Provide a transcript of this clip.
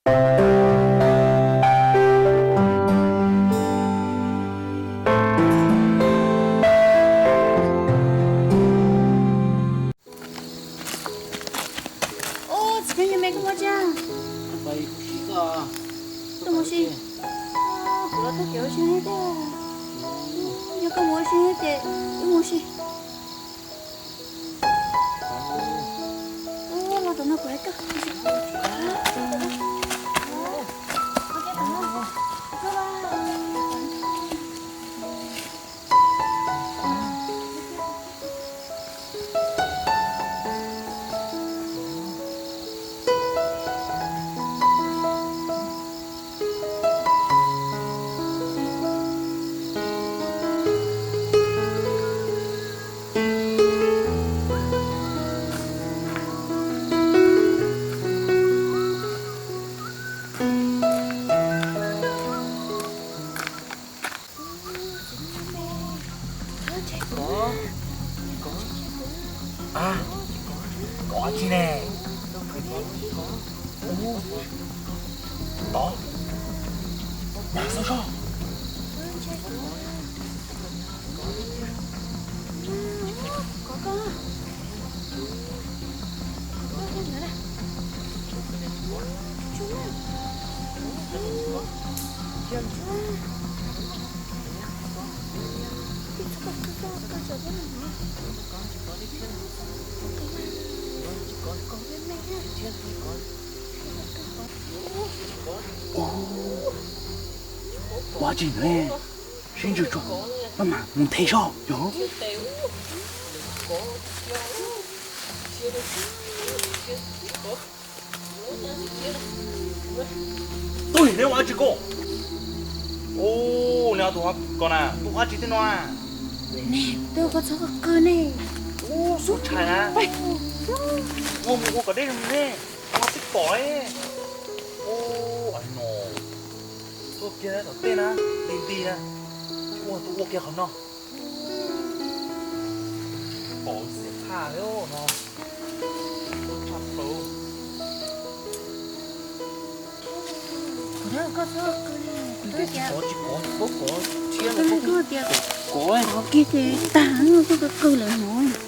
Ub, txiv Tsheej, yog me koj mus tsev? Tuaj mus si. Kuv los txog kev ua si thiab. Yog koj mus ua si ces wb mus si. Ub, los tom no kuv hais koj. Kov tsi ne? Tod, nag xub soj. Ua tsi ne, sib ntsws tso, peb mam mus nthe zog yog. Tub, neb ua dab tsi ko? Ub, neb tus ko na, tus ua dab tsi tej no na? Neb, peb ua koj txhob qw ne. Ub, xub tshais na. Ua mus ua kom deb zoo ne, ua tib pom ne. Ub, no, tuaj kiag tom tej na, nti nti na, ua tus ua kiag qhov no. Pom xiam tshaj li no. Kuv twb hais koj txhob qw li, kuv twb tias, kuv twb hais koj tias kov kiag ces tag, koj qw lawm no.